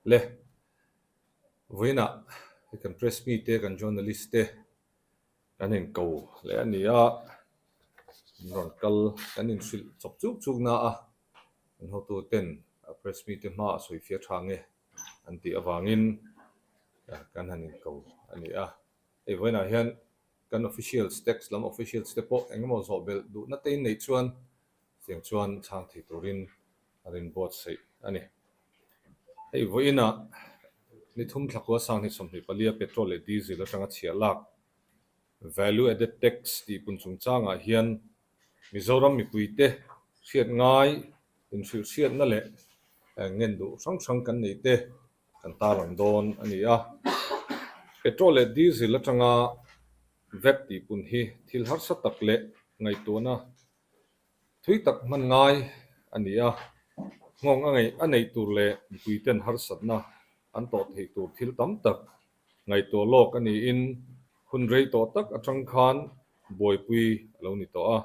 Le, vawiinah hei kan press mite, kan journalist te kan inko leh a ni a, an rawn kal kan inhrilh chawp chuk chuk na a, kan hotu ten press mite hmaah sawi fiah tha nge an tih avangin kan han inko a ni a. Hei vawiinah hian kan officials, tax lam officials te pawh engemaw zawh belh duhna te in neih chuan Tiang chuan chhang thei turin a rin buatsaih a ni. Hei vawiinah ni thum thlakua sanghnih 24 a petrol leh diesel atanga chhiah lak Value Added Tax tih pun chungchangah hian Mizoram mipuite hriat ngai inhrilhhriatna leh ngen duh hrang hrang kan nei te kan tarlang dawn a ni a. Petrol leh diesel atanga vat tih pun hi thil harsa tak leh ngaihtuahna Thui tak hman ngai a ni a, nghawng a ngaih a neih tur leh mipuiten harsatna an tawh theih tur thil tam tak ngaihtuah lawk a niin hun rei tawh tak atang khan buaipui a lo ni tawh a.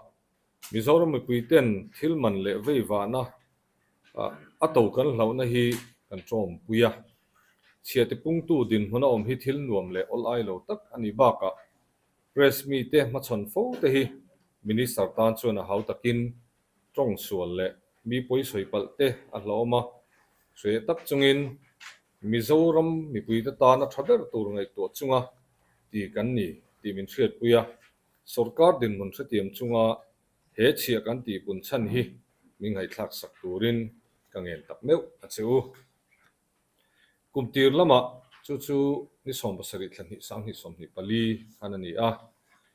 Mizoram mipuiten thil man leh vei vahna a to kan hlauhna hi kan tawmpui a. Chhiate pungtu dinhmun a awm hi thil nuam leh awl ai lo tak a nih bakah Press mite hmachhawn fo te hi Minister tan chuan a hau takin tawng sual leh mi pawi sawi palh te a hlauhawm a, hreh tak chungin Mizoram mipuite tana tha ber tur ngaihtuah chunga ti kan ni tih min hriatpui a, sawrkar dinhmun hrethiam chunga he chhiah kan tihpun chhan hi min ngaihthlak sak turin ka ngen tak meuh a che u. Kum tir lamah chu chu ni 70 thla hnih 2024 khan a ni a.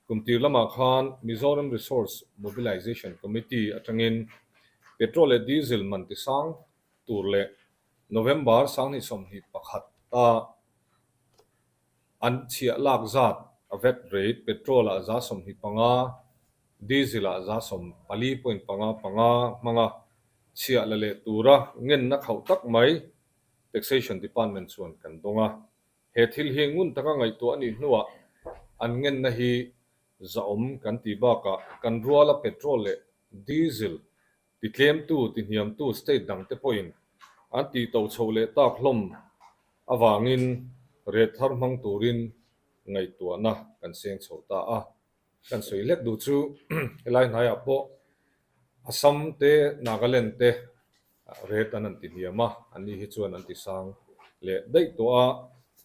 Kum tir lamah khan Mizoram Resource Mobilization Committee atangin petrol leh diesel man tisang tur leh November 2021 a an chhiah lak zat a vat rate petrol ah 25%, diesel ah 14.55 hmanga chhiah la leh tura ngenna khauh tak mai Taxation Department chuan kan dawng a. He thil hi ngun taka ngaihtuah a nih hnuah an ngenna hi zahawm kan tih bakah kan ruala petrol leh diesel titlemtu tihniamtu state dangte pawhin an tih to chho leh tak hlawm avangin rate thar hmang turin ngaihtuahna kan seng chho ta a. Kan sawi hlek duh chu helai hnaiah pawh Assam te Nagaland te rate an an ti hniam a, anni hi chuan an ti sang leh daih tawh a,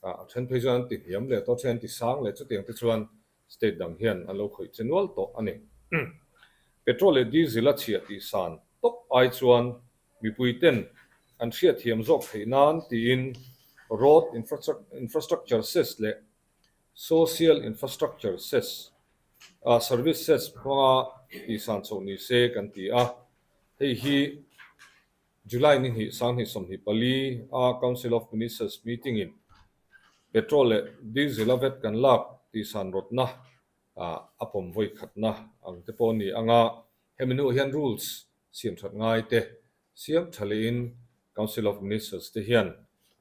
a then phei chuan an ti hniam leh tawh a, then an ti sang leh chutiang te chuan state dang hian an lo khawih che nual tawh a ni. Petrol leh diesel a chhiah tih san tawp ai chuan mipui ten an hriatthiam zawk theih nan tiin road infrastructure cess leh Social Infrastructure Cess, Service Cess hmanga tihsan chhoh ni se kan ti a, hei hi July ni hnih 2024 a Council of Ministers meeting in petrol leh diesel a vat kan lak tihsan rawtna a pawm vawi khatna ang te pawh a ni ang a, hemi hnuah hian rules siam that ngai te siam tha lehin Council of Ministers te hian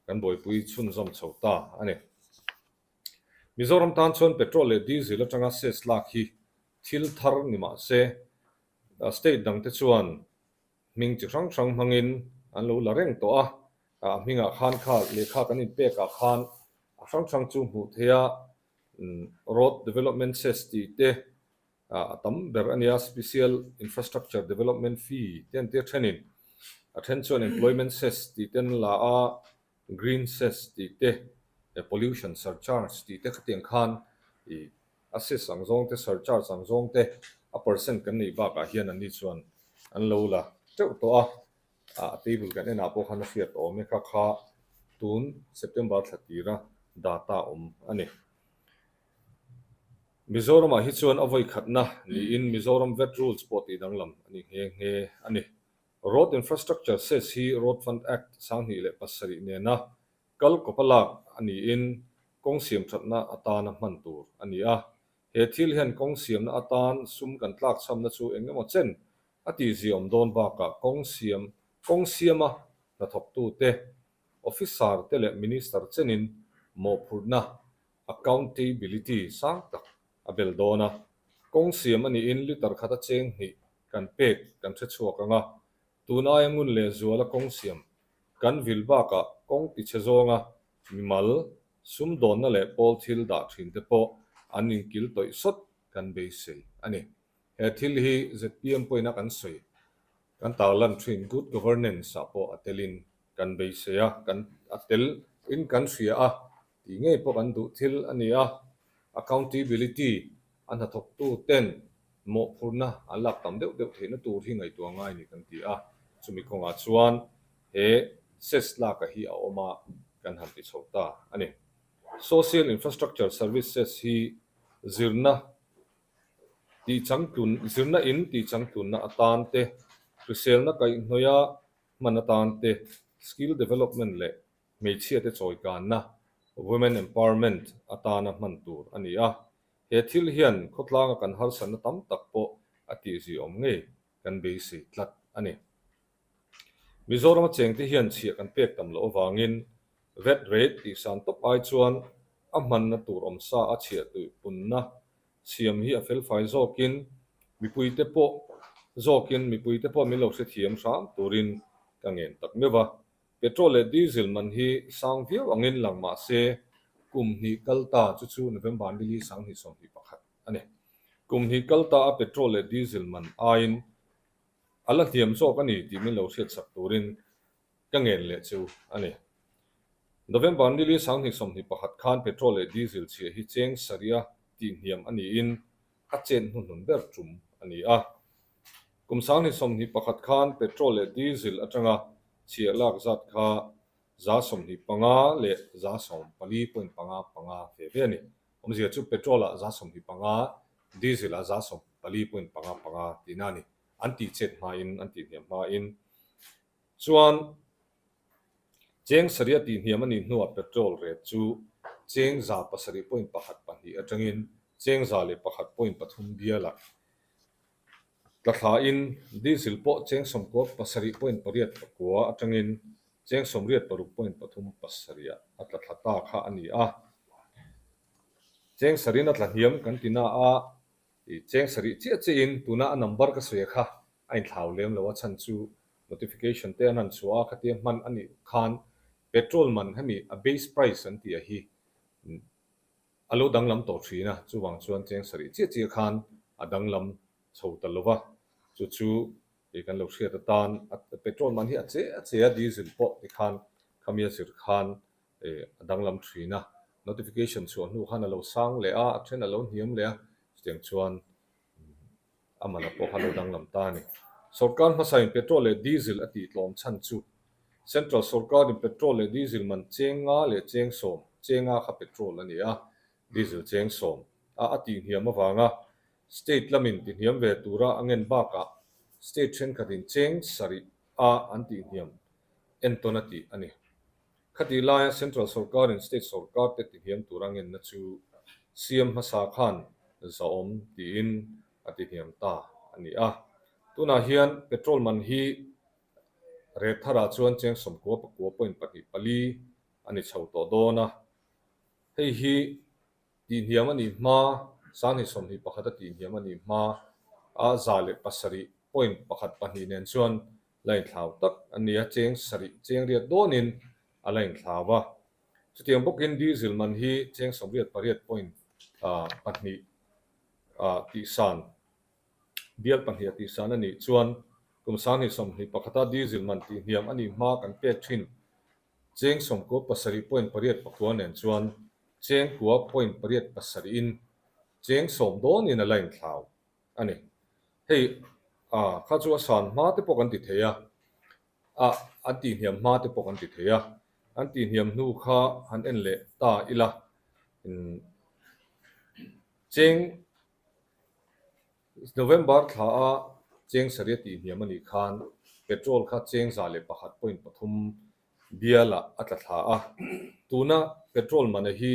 kan buaipui chhunzawm chho ta a ni. Mizoram tan chuan petrol leh diesel atanga cess lak hi thil thar ni mah se, state dangte chuan hming chi hrang hrang hmangin an lo la reng tawh a, a hmingah khan kha lehkha kan inpekah khan a hrang hrang chu hmuh theih a, road development cess tih te, a tam ber a nia, Special Infrastructure Development Fee te an tia thenin a then chuan Employment Cess tih te an la a, Green Cess tih te, Pollution Surcharge tih te khatiang khan ih a cess ang zawng te, surcharge ang zawng te a percent kan neih bakah hian anni chuan an lo la teuh tawh a, a table kan enah pawh khan a hriat awm e kha kha tun September thla tira data awm a ni. Mizoramah hi chuan a vawi khatna niin Mizoram vat Rules pawh tih danglam a ni nghe nghe a ni. Road Infrastructure Cess hi Road Fund Act 2007 nena kal kawpa lak a niin kawng siam thatna atana hman tur a ni a. He thil hian kawng siamna atan sum kan tlakchhamna chu eng emaw chen a tihziaawm dawn bakah kawng siam kawng siama hnathawktute, officer te leh minister chenin mawhphurhna Accountability sang tak a bel dawn a, kawng siam a niin liter khata cheng hnih kan pek kan hre chhuak ang a, tun aia ngun leh zuala kawng siam kan vil bakah kawng tichhe zawnga mimal, sumdawnna leh pawl thil dah thin te pawh an inkil tawih sawt kan beisei a ni. He thil hi zpm pawhin a kan sawi kan tarlan thin good governance ah pawh a telin kan beisei a, kan a tel in kan hria a tih ngei pawh kan duh thil a ni a. Accountability a hnathawktu ten mawhphurhna an lak tam deuh deuh theihna tur hi ngaihtuah ngai ni kan ti a, chumi kawngah chuan he cess laka hi a awm a kan han ti chho ta a ni. Social Infrastructure Services hi zirna tihchangtlun zirna in tihchangtlunna atan te, hriselna kaihhnawih a hman atan te, skill development leh hmeichhiate chawikanna, women empowerment, atana hman tur a ni a. He thil hian khawtlanga kan harsatna tam tak pawh a tihziawm ngei kan beisei tlat a ni. Mizorama chengte hian chhiah kan pek tam loh avangin vat rate tihsan tawp ai chuan a hmanna tur awmsa a chhiah tuih punna siam hi a felfai zawkin mipuite pawh zawkin mipuite pawh min lo hrethiam hram turin ka ngen tak meuh a. Petrol leh diesel man hi sang viau angin lang mah se kum hnih kal ta chu chu November nili 2021 a ni. Kum hnih kal ta a petrol leh diesel man aiin a la hniam zawk a ni tih min lo hriatsak turin ka ngen leh chu a ni. November nili 2021 khan petrol leh diesel chhia hi cheng sarih a tihhniam a niin a chen hnuhnun ber tum a ni a. Kum 2021 khan petrol leh diesel atanga chhiah lak zat kha 25 leh 14.55 ve ve a ni. Awmzia chu petrol ah 25, diesel ah 14.55 tihna a ni. An tih chet hmain, an tih hniam hmain chuan cheng sarih a tih hniam a nih hnuah petrol rate chu cheng 7.12 atangin cheng 101.3 bialah tla thlain diesel pawh cheng 97.89 atangin cheng 86.37 ah a tla thla ta kha a ni a. Cheng sarihin a tla hniam kan ti na a, cheng sarih chiah chiahin tuna a number ka sawi kha a inthlau lem lo a chhan chu notification te an han chhuah a khatia hman a nih khan petrol man hemi a base price an tih a hi a lo danglam tawh thin a, chuvang chuan cheng sarih chiah chiah khan a danglam chho ta lo va, chu chu kei kan lo hriat atan petrol man hi a che a che a diesel pawh tikhan khami a zir khan a danglam thin a, notification chhuah hnu khan a lo sang leh a, a then a lo hniam leh a, chutiang chuan a man a pawh kha a lo danglam ta a ni. Sorkar hmasain petrol leh diesel a tihtlawm chhan chu Central sorkarin petrol leh diesel man cheng nga leh cheng sawm, cheng nga kha petrol a ni a, diesel cheng sawm a a tihhniam avanga state lamin tihhniam ve tura a ngen bakah state thenkhatin cheng sarih a an tihhniam entawn a tih a ni. Khatih laia Central sorkarin state sorkar te tihhniam tura ngenna chu siam hmasa khan zahawm tiin a tihhniam ta a ni a. Tunah hian petrol man hi rate tharah chuan cheng 99.24 a ni chho tawh dawn a. Hei hi tihhniam a nih hma, 2021 a tihhniam a nih hma a 107.12 nen chuan la inthlau tak a ni a, cheng sarih cheng riat dawnin a la inthlau a. Chutiang bawkin diesel man hi cheng 98.2 tihsan, bial pahnih a tihsan a nih chuan kum 2021 a diesel man tihhniam a nih hma kan pek thin cheng 97.89 nen chuan cheng 9.87 in cheng sawm dawnin a la inthlau a ni. Hei a kha chu a san hma te pawh kan ti thei a, a an tihhniam hma te pawh kan ti thei a, an tihhniam hnu kha han en leh ta ila cheng November thla a cheng sarih a tihhniam a nih khan petrol kha cheng 101.3 bialah a tla thla a, tuna petrol man a hi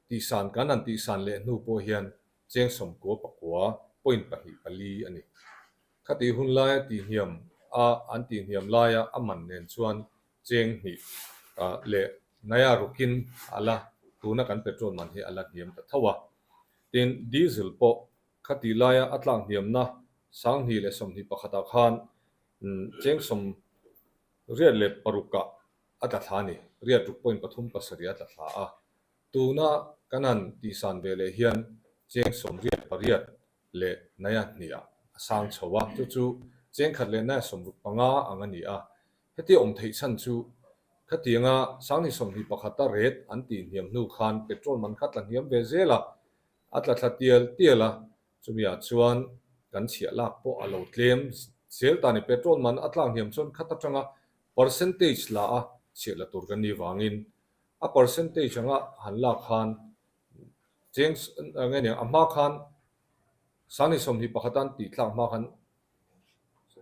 Tihsan kan han tihsan leh hnu pawh hian cheng 99.24 a ni. Khatih hun laia tihhniam a an tihhniam laia a man nen chuan cheng hnih leh naia rukin a la tuna kan petrol man hi a la hniam ta tho a. Tin, diesel pawh khatih laia a tlak hniamna 2021 ah khan cheng sawm. Riat leh parukah a tla thla a ni. Riat ruk point pathum pasarih a tla thla a. Tuna kan han tihsan ve leh hian cheng sawmriat pariat leh naia hniah a sang chho a, chu chu cheng khat leh naia sawmruk panga ang a ni a. Hetia awm theih chhan chu khatianga Sangni sawmhnih pakhata ret an tih hniam hnu khan petrol man kha tla hniam ve zel a, a tla thla tial tial a, Chumiah chuan kan chhiah lak pawh a lo tlem zel ta ni. Petrol man a tlak hniam chuan khat atanga percentage la a chhiah la tur kan nih vangin a percentage anga han lak khan cheng nge niang a hma khan Sangni 21 an tih tlak hma khan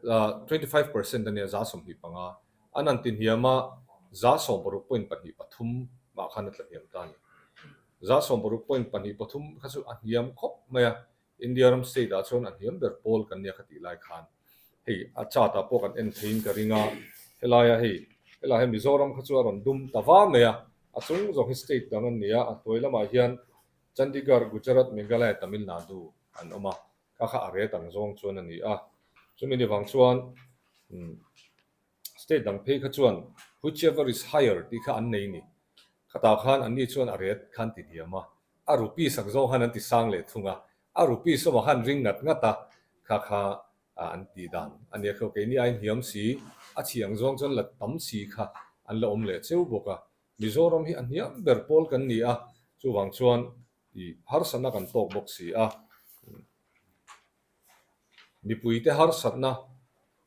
25% a nia 25% an han ti hniam a, 16 point pahnih pathum mah khan a tla hniam ta a ni. 16 point pahnih pathum kha chu a hniam khawp mai a, India ram state ah chuan a hniam ber pawl kan nia kha tih lai khan hei a chart ah pawh kan en theiin ka ring a, helaia hei helai hian Mizoram kha chu a rawn dum ta va mai a, a chung zawng hi state dang an ni a, a hnuai lamah hian Chandigarh, Gujarat, Meghalaya, Tamil Nadu an awm a. Kha kha a ret ang zawng chuan a ni a. Chumi ni vang chuan state dang phei kha chuan whichever is higher tih kha an nei ni. Khatah khan anni chuan a ret kha an ti hniam a, a rupees ang zawng khan an ti sang leh thung a, a rupees awmah khan ring ngat ngat a, kha kha an tih dan a nia kho. Keini aiin hniam si, a chhi ang zawng chuan la tam si kha an la awm leh cheu bawk a. Mizoram hi a hniam ber pawl kan ni a, chuvang chuan I harsatna kan tawk bawk si a, mipuite harsatna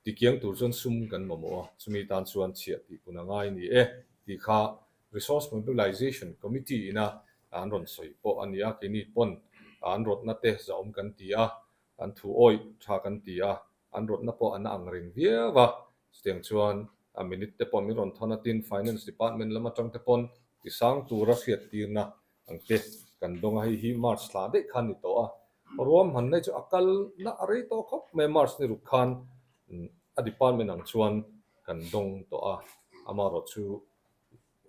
tikiang tur chuan sum kan mamawh a, chumi tan chuan chhiah tih pun a ngai ni e tih kha Resource Mobilization Committee ina an rawn sawi pawh a ni a, keini pawn an rawtna te zahawm kan ti a, an thu awih tha kan ti a, an rawtna pawh an ang reng viau a, chutiang chuan a minute te pawh min rawn thawn a, tin Finance Department lam atang te pawn tisang tura hriattirna Ang te kan dawng a, hei hi March thla daih khan ni tawh a, ruahman na hi chu a kal na a rei tawh khawp mai a, March ni ruk khan a department ang chuan kan dawng tawh a, amaherawh chu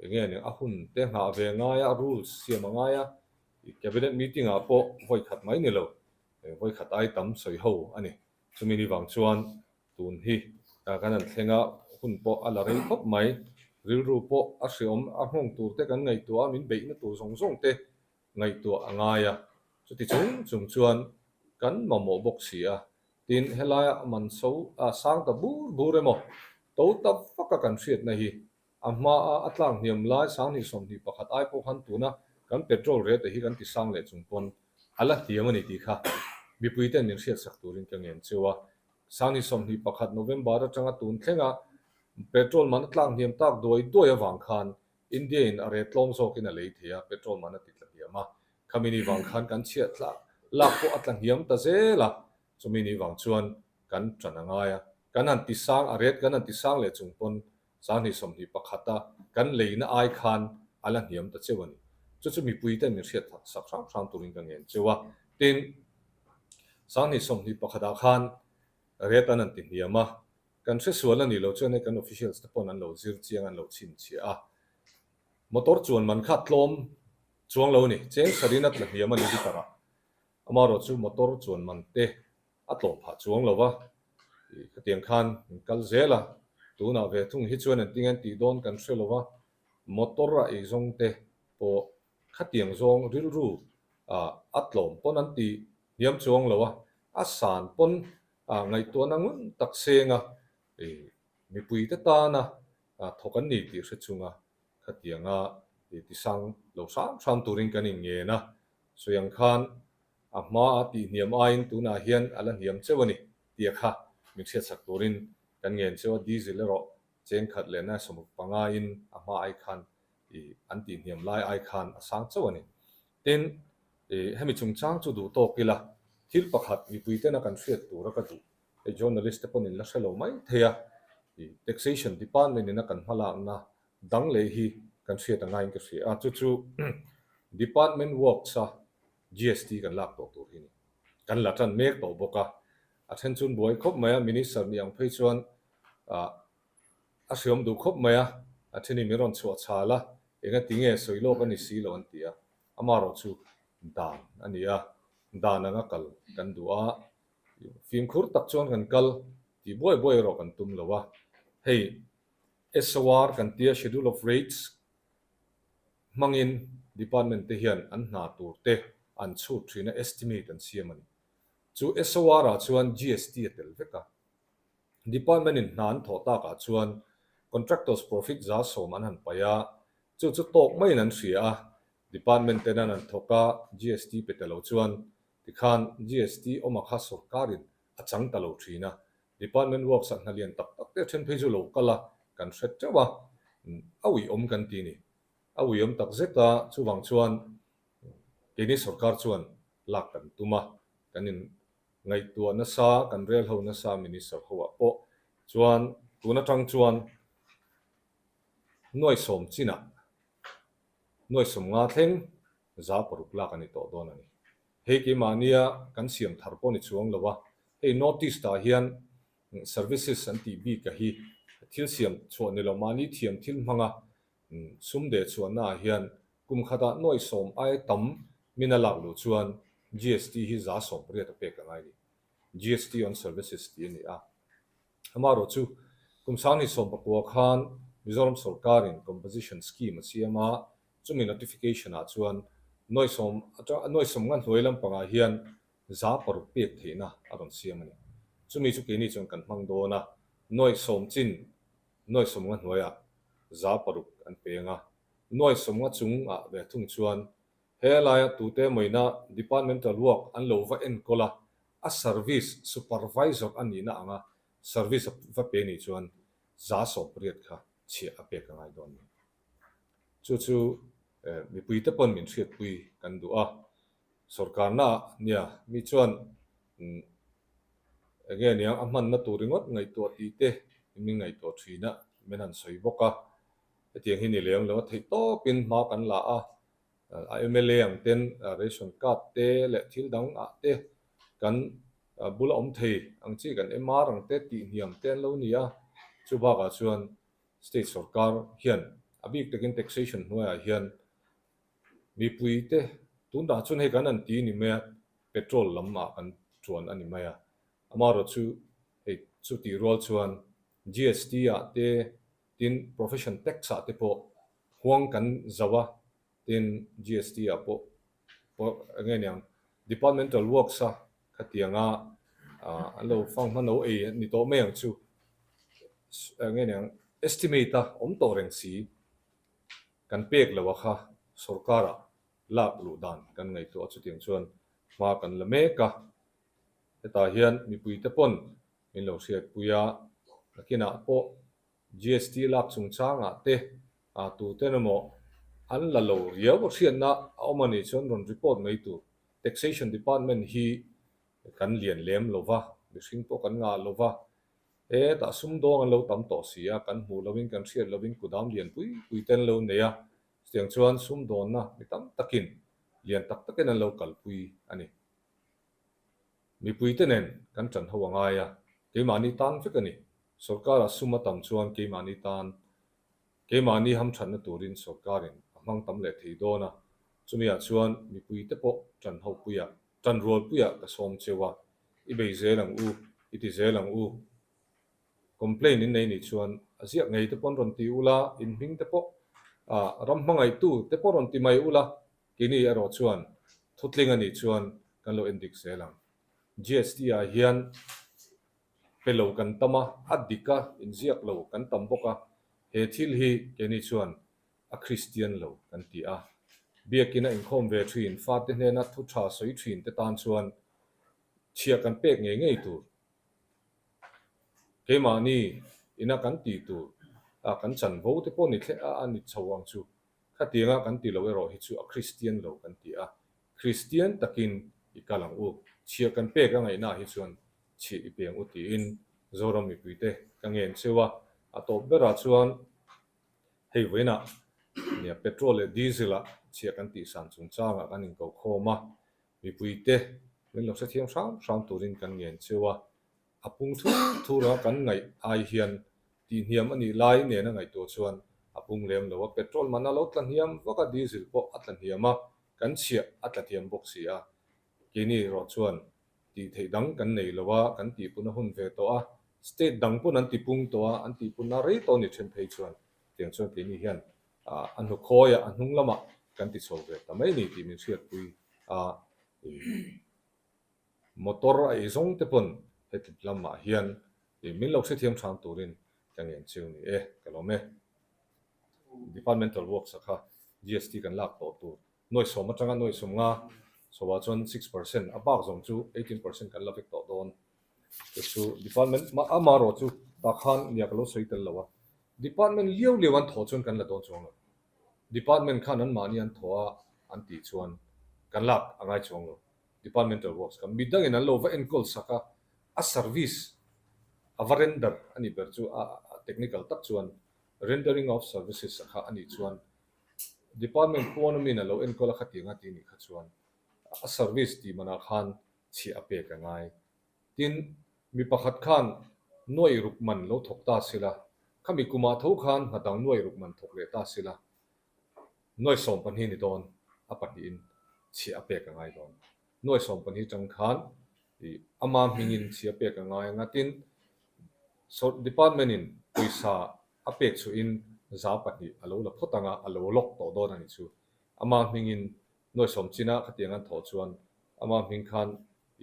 eng nge nia a hun te nghah ve a ngai a, rules siam a ngai a, cabinet meeting ah pawh vawi khat mai ni lo, vawi khat ai tam sawi ho a ni, chumi ni vang chuan Tun hi kan han thleng a, hun pawh a la rei khawp mai. Rilru pawh a hreawm, a nghawng tur te kan ngaihtuah a, min beihna tur zawng zawng te ngaihtuah a ngai a. Chuti chung chung chuan kan mamawh bawk si a. Tin, helaia man so a sang ta bur bur emaw, to ta vaka kan hriatna hi A hmaa a tlak hniam lai 2021 ai pawh khan tuna kan petrol rate hi kan ti sang leh chung pawn a la hniam a ni tih kha mipui ten min hriatsak turin ka ngen cheu a. 2021 November atanga tun thlenga petrol man a tlak hniam tak duai duai avang khan India in a rate tlawm zawkin a lei thei a, petrol man a ti tla hniam a. Khami ni vang khan kan chhiat tlak lak pawh a tla hniam ta zel a, chumi ni vang chuan kan tan a ngai a. Kan han ti sang, a rate kan han ti sang leh chung pawn 2021 a kan leina ai khan a la hniam ta cheu a ni. Chu chu mipui ten min hriat sak hrang hrang turin ka ngen cheu a. Tin, 2021 ah khan rate an han ti hniam a, kan hre sual a nih loh chuan hei kan officials te pawn an lo zir chiang an lo chhinchhiah a. Motor chuan man kha tlawm chuang lo a ni, cheng sarin a tla hniam a ni liter ah. Amaherawh chu motor chuan man te a tlawm phah chuang lo va, khatiang khan min kal zel a, tunah ve thung hi chuan engtin nge tih dawn kan hre lo va, motor a ei zawng te pawh khatiang zawng rilru a tlawm pawn an ti hniam chuang lo a, a san pawn ngaihtuahna ngun tak senga mipuite tana thawk an ni tih hre chunga khatianga tisang lo hram hram turin kan inngen a, sawi ang khan A hma a tih hniam aiin tunah hian a la hniam cheu a ni tia kha min hriatsak turin kan ngen cheu a, diesel erawh cheng khat leh nai sawmruk panga in a hma ai khan ih an tih hniam lai ai khan a sang chauh a ni. Tin, ih hemi chungchang chu duh tawk ila thil pakhat mipui tena kan hriat tura ka duh, hei journalist te pawhin la hre lo mai thei a, ih taxation department ina kan hmalakna dang leh hi kan hriat a ngaiin ka hria a, chu chu department works a GST kan lak tawh tur hi ni. Kan la tan mek tawh bawk a, a then chuan buai khawp mai a, Minister ni ang phei chuan ah a hriawm duh khawp mai a, a then in min rawn chhuah chhal a, engati nge sawi lawk a ni si lo an ti a, amaherawh chu dan a ni a, dan anga kal kan duh a, fimkhur tak chuan kan kal tih buai buai erawh kan tum lo a, hei. SOR kan tia Schedule of Rates hmangin department te hian an hna tur te an chhut thin a, estimate an siam a ni. Chu SOR ah chuan GST a tel vek a. Department in hna an thawh takah chuan contractors profit 10% an han paih a, chu chu tawk maiin an hria a, department ten an han thawk a, GST pe ta lo chuan tikhan GST awma kha sorkarin a chang ta lo thin a, department works ah hna lian tak tak te then phei chu lo kal a, kan hre teuh a, a uiawm kan ti ni. A uiawm tak zet a, chuvang chuan keini sorkar chuan lak kan tum a, kan in ngaihtuah nasa, kan rel ho nasa minister ho ah pawh chuan tun atang chuan nuaisawm chinah nuaisawm nga thleng 6% lak a ni tawh dawn a ni. Hei keimahnia kan siam thar pawh ni chuang lo a, hei North East ah hian services an tih bik a hi thil siam chhuah ni lo mahni thiam thil hmanga sum deh chhuahna ah hian kum khatah nuaisawm ai tam min a lak luh chuan GST hi 80% a pek a ngai ni. GST on services tih a ni a. Amaherawh chu kum 2019 khan Mizoram sorkarin composition scheme a siam a, chumi notification ah chuan nuaisawm atang nuaisawm nga hnuai lampangah hian 6% pek theihna a rawn siam a ni. Chumi chu keini chuan kan hmang dawn a, nuaisawm chin nuaisawm nga hnuaiah 6% an peng a, nuaisawm nga chungah ve thung chuan he laia tute mawina departmental work an lo va enkawl a, a service supervisor a nihna anga service a va pe nih chuan 80% kha chhiah a pek a ngai dawn a ni. Chu chu mipuite pawn min hriatpui kan duh a, sorkarna ah nia mi chuan eng nge niang a hmanna tur ringawt ngaihtuah tih te min ngaihtuah thin a, min han sawi bawk a, hetiang hi ni lem lo a theih tawpin hma kan la a, a mla ang ten ration card te leh thil dang ah te kan bula awm thei ang chi kan MR ang te tih hniam te an lo ni a, chu bakah chuan State sorkar hian a bik takin taxation hnuaiah hian mipuite tunah chuan hei kan han ti ni mai a, petrol lamah kan chuan a ni mai a, amaherawh chu hei chutih rual chuan GST ah te tin profession tax ah te pawh huang kan zo a, tin GST ah pawh eng nge niang departmental works a khatianga an lo fang hman lo ei ni tawh mai ang chu eng nge niang estimate a awm tawh reng si kan pek lo a kha sorkar ah lak luh dan kan ngaihtuah a chutiang chuan hma kan la mek a hetah hian mipui te pawn min lo hriatpui a nakinah pawh GST lak chungchangah te tuten emaw an la lo riau a hriatna a awm a nih chuan rawn report mai tur. Taxation Department hi kan lian lem lo va, mihring pawh kan ngah lo va, hetah sumdawng an lo tam tawh si a, kan hmuh lovin kan hriat lovin kudam lian pui pui te an lo nei a, chutiang chuan sumdawnna mi tam takin lian tak takin an lo kalpui a ni. Mipuite nen kan ṭan ho a ngai a, keimahni tan vek a ni. Sorkara sum a tam chuan keimahni tan, keimahni hamṭhatna turin sorkarin a hmang tam leh thei dawn a, chumiah chuan mipuite pawh ṭan ho puiah, ṭan rual puiah ka sawm cheu a, i bei zel ang u, i ti zel ang u. Complaint in nei nih chuan a ziak ngei te pawh an rawn ti ula, in hming te pawh ram hmangaihtu te pawh rawn ti mai ula, Keini erawh chuan thutling a nih chuan kan lo endik zel ang. GST ah hian pe lo kan tam a, a dik a, inziak lo kan tam bawk a, he thil hi keini chuan a Kristian lo kan ti a. Biakin a inkhawm ve thin, fate hnena thu tha sawi thin te tan chuan chhiah kan pek ngei ngei tur. Keimahni ina kan tih tur a kan chanvo te pawh ni thleh a, a ni chho ang chu. Khatianga kan ti lo erawh hi chu a Kristian lo kan ti a, Kristian takin i kal ang u, chhiah kan pek a ngaihnaah hi chuan chhiah i peng u tiin Zoram mipuite ka ngen cheu a, a tawp berah chuan hei vawiinah nia petrol leh diesel ah chhiah kan tihsan chungchangah kan inkokhawm a, mipuite min lo hrethiam hram hram turin kan ngen cheu a, A pung thur thur a kan ngaih ai hian tihhniam a nih lai nena ngaihtuah chuan a pung lem lo a, petrol man a lo tla hniam vak a, diesel pawh a tla hniam a, kan chhiah a tla thiam bawk si a. Keini erawh chuan tih theih dang kan nei lo a, kan tihpun a hun ve tawh a, State dang pawn an tipung tawh a, an tihpunna rei tawh a ni then phei chuan tiang chuan keini hian a hnukhawiah a hnung lamah kan ti chho ve ta mai ni tih min hriatpui a. Motor a ei zawng te pawn heti lamah hian min lo hrethiam ṭhang turin ka ngen chiu ni e, ka lawm e. Departmental works a kha GST kan lak tawh tur nuai sawm atanga nuai sawm nga chhoah chuan 6% a bak zawng chu 18% kan la vek tawh dawn. Chu chu department amaherawh chu tah khan nia ka lo sawi tel lo a, department liau liau an thawh chuan kan la dawn chuang lo. Department khan anmahni an thawh a an tih chuan kan lak a ngai chuang lo. Departmental works kha midangin an lo va enkawl sak a, a service a va render a nih ber chu a technical tak chuan rendering of services a kha a nih chuan department pawn amin a lo enkawl a khatiang a tih nih kha chuan a service tih manah khan chhiah a pek a ngai. Tin, mi pakhat khan nuaih ruk man lo thawk ta sila, khami kumah tho khan hna dang nuaih ruk man thawk leh ta sila, Nuai 12 ni dawn a pahnihin chhiah a pek a ngai dawn. Nuai 12 tang khan ih ama hmingin chhiah a pek a ngai anga tin department in pawisa a pek chhuahin 2% a lo la phawt anga a lo lock tawh dawn a ni chu. Ama hmingin nuai sawm china khatiang an thawh chuan ama hming khan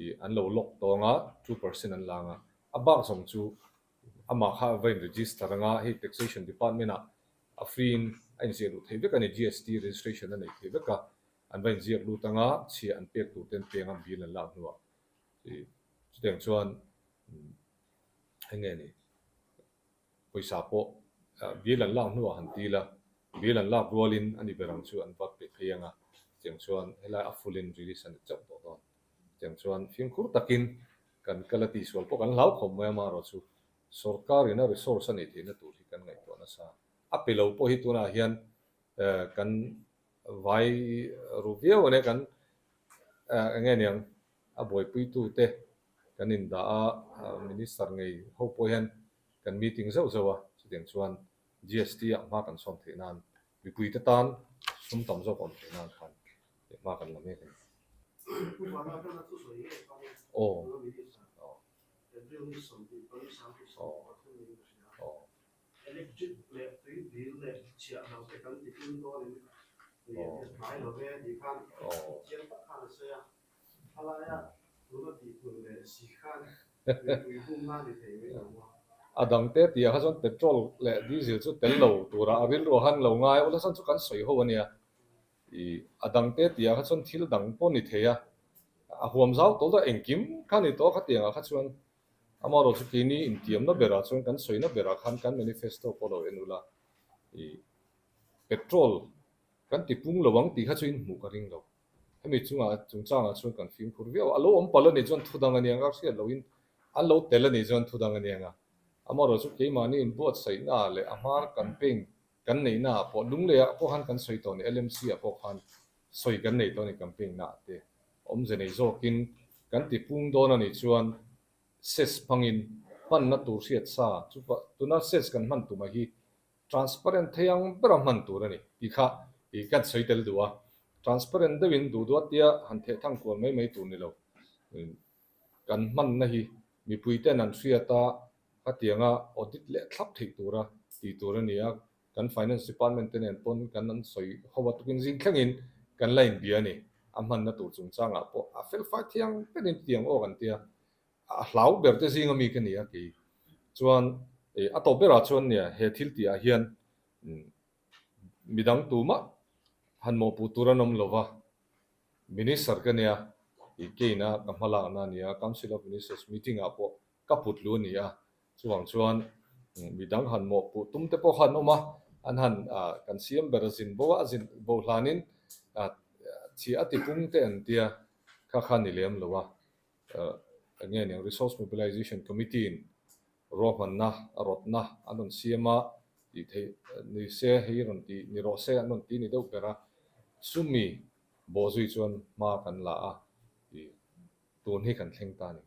ih an lo lock tawh anga 2% an la anga a bak zawng chu amah kha a va in register anga hei taxation department ah A free in a inziak luh theih vek a ni, GST registration a neih theih vek a, an va inziak lut anga chhiah an pek tur ten peng a bill an lak hnuah chutiang chuan eng nge ni pawisa pawh bill an lak hnuah han ti la, bill an lak rualin a ni ber ang chu an va pe phei anga chutiang chuan helai a full in release a ni chauh tawh dawn. Chutiang chuan fimkhur takin kan kal a tihsual pawh kan hlau khawp mai a amaherawhchu Sorkar ina resource a neih theihna tur hi kan ngaihtuah nasa. A pe lo pawh hi tunah hian kan vai ru viau a nia, kan eng nge niang a buaipuitute kan indah a, Minister ngei ho pawh hian kan meeting zauh zauh a, chutiang chuan GST ah hma kan sawn theih nan mipuite tan sum tam zawk awm theih nan khan hma kan la mek a ni. Aw. April ni 24 33 niin ka hria. Electric leh tui bill leh chhiah lo te kan ti tlum dawnin tui a ti hnai lo ve tih khan chiang tak khan a sawi a. Thalaia tuna tih pun leh si khan mipui bumna a ni thei mai lo maw? A dangte tih ah kha chuan petrol leh diesel chu tel lo turah a rilru a han lo ngai a, awlsawn chu kan sawi ho a nia. Ih a dangte tih ah kha chuan thil dang pawh ni thei a, a huam zau tawh daih engkim kha ni tawh a khatiang ah kha chuan amaherawh chu keini intiamna berah chuan kan sawina berah khan kan manifesto pawh lo en ula ih petrol kan ti pung lo ang tih kha chu in hmuh ka ring lo. Hemi chungah chungchangah chuan kan fimkhur viau a, a lo awm palh a nih chuan thu dang a nia ang a, hriat lohin an lo tel a nih chuan thu dang a nia ang a, amaherawh chu keimahni inbuatsaihna leh a hma campaign Kan neihna ah pawh Lunglei ah pawh khan kan sawi tawh a ni, LMC ah pawh khan sawi kan nei tawh a ni campaign na ah te. Awmze nei zawkin kan ti pung dawn a nih chuan ses hmangin hmanna tur hriat sa chu tuna ses kan hman tumah hi transparent thei ang bera hman tur a ni tih kha ih kan sawi tel duh a. Transparent deuhin duh duh atia han theh thang kual mai mai tur ni lo. Kan hmanna hi mipui ten an hriat a, Khatianga audit leh thlap theih tura tih tur a ni a, kan Finance Department te nen pawn kan an sawi ho a tukin zing thlengin kan la inbia a ni. A hmanna tur chungchangah pawh a felfai thiang berin tiang aw kan tia, a hlau ber te zinga mi ka ni a kei chuan a tawp berah chuan nia he thil tihah hian midang tumah han mawhpuh tur an awm lova, Minister ka nia, ih keina ka hmalakna a ni a, Council of Ministers meeting ah pawh ka put lu a ni a, chuvang chuan midang han mawhpuh tum te pawh kha an awm a, an han kan siam ber a zin bo a, a zin bo hlanin chhiah a ti pung te an tia kha kha ni lem lo a, eng nge niang Resource Mobilization Committee in ruahmanna a rawtna an rawn siam a tih theih ni se hei rawn tih ni rawh se an rawn ti ni deuh ber a, chumi bawhzui chuan hma kan la a, tun hi kan thleng ta a ni.